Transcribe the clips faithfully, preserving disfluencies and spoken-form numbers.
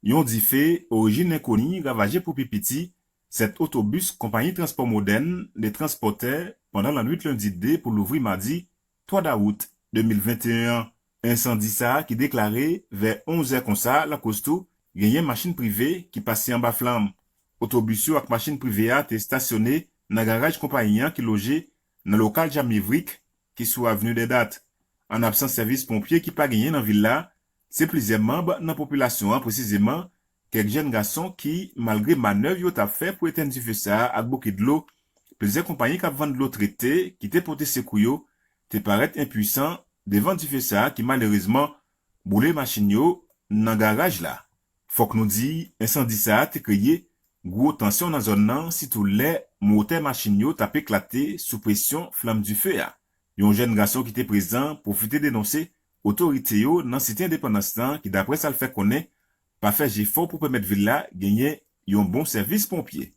Yon dife orijin enkoni ravaje pou pi piti sèt otobis konpayi transpò modèn de transpòtè pandan lannwit lendi de pou louvri madi twa dawout de mil venteyen an. Ensandi sa a ki deklare vè onz è konsa lakòz tou genyen machin prive ki pase anba flanm. Otobis yo ak machin prive a te estasyone nan garaj konpayi an ki loje nan lokal Jamivrik ki sou avni Dèdat. An absans sèvis ponpye ki pa genyen nan vil la, se plizyè manm nan popilasyon an presizeman kèk jèn gason ki, malgre manèv yo t ap fè pou etenn dife sa a ak bouke dlo, plizyè konpayi k ap vann dlo trete ki te pote sekou yo te parèt enpwisan devan dife sa a ki malerezman boule machin yo nan garaj la. Fòk nou di, ensandi sa a te kreye gwo tansyon nan zòn nan, sitou lè motè machin yo t ap eklate sou presyon flanm dife a. Yon jèn gason ki te prezan pwofite denonse otorite yo nan Site Endepandans lan ki, daprè sa l fè konnen, pa fè jefò pou pèmèt vil la genyen yon bon sèvis ponpye.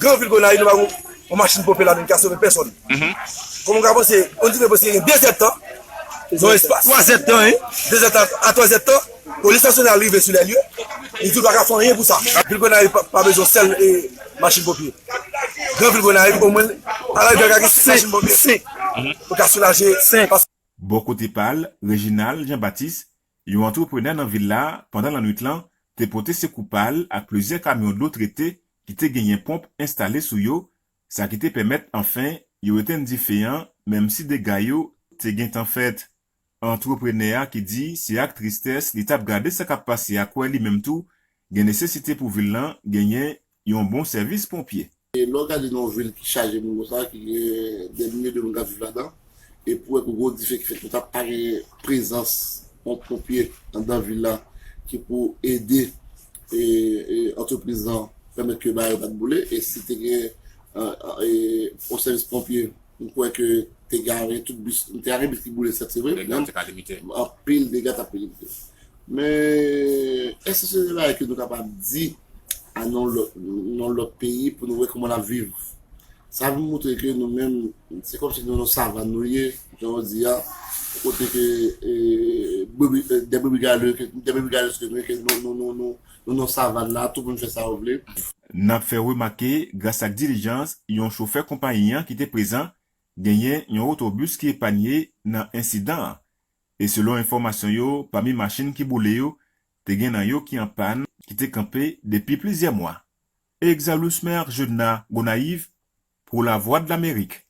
Gran vil Gonayiv, nou pa gon yon machin ponpye la menm ki a sove pèsòn. Kòman w ka panse, on dife poste gen de zèdtan, yon espas. Twa zèdtan, wi. De zèdtan a twa zèdtan, polis nasyonal rive sou lè lye, li di l pa ka fè anyen pou sa. Vil Gonayiv pa, pa bezwen sèl e machin ponpye. Gran vil Gonayiv, omwen, a la rigueur, ka gen senk machin ponpye pou ka soulaje. Bò kote pa l, Reginald Jean Baptiste, yon antreprenè nan vil la, pandan lannwit lan, te pote sekou pa l ak plizyè kamyon dlo trete ki te genyen ponp enstale sou yo, sa ki te pèmèt anfen yo etenn dife an, menm si dega yo te gentan fèt. Antreprenè a ki di se ak tristès li t ap gade sa k ap pase a kwè li menm tou gen nesesite pou vil lan genyen yon bon sèvis ponpye. E lè w gade nan yon vil ki chaje moun konsa, ki gen dè milye de moun k ap viv ladan, e pou wè pou gwo dife ki fèt konsa, pa gen prezans yon ponpye anndan vil la ki pou ede e, e, antrepriz lan pèmèt ke bagay yo pa t boule, e si te gen e, e, yon sèvis ponpye, m kwè ke te ka gen tout bis, te ka gen bis ki boule, sèt, se vre, men anpil dega t ap limite. Men, èske se de bagay ke nou kapab di a nan lòt, nan lòt peyi pou nou wè kòman n ap viv? Sa vin montre ke nou menm, se kòmsi nou nan savann nou ye, jan w di a, kote ke e, brebi, e, de brebi galè, ke, de brebi galè ke nou ye, ke nou, nou, nou, nou, nou nan savann la, tout moun fè sa yo vle. N ap fè remake, gras ak dilijans yon chofè konpayi an ki te prezan, genyen yon otobis ki epanye nan ensidan an. E selon enfòmasyon yo, pami machin ki boule yo, te gen nan yo ki an pàn, ki te kanpe depi plizyè mwa. Exalus Mer, Jodna, Gonayiv, pou Lavwadlamerik.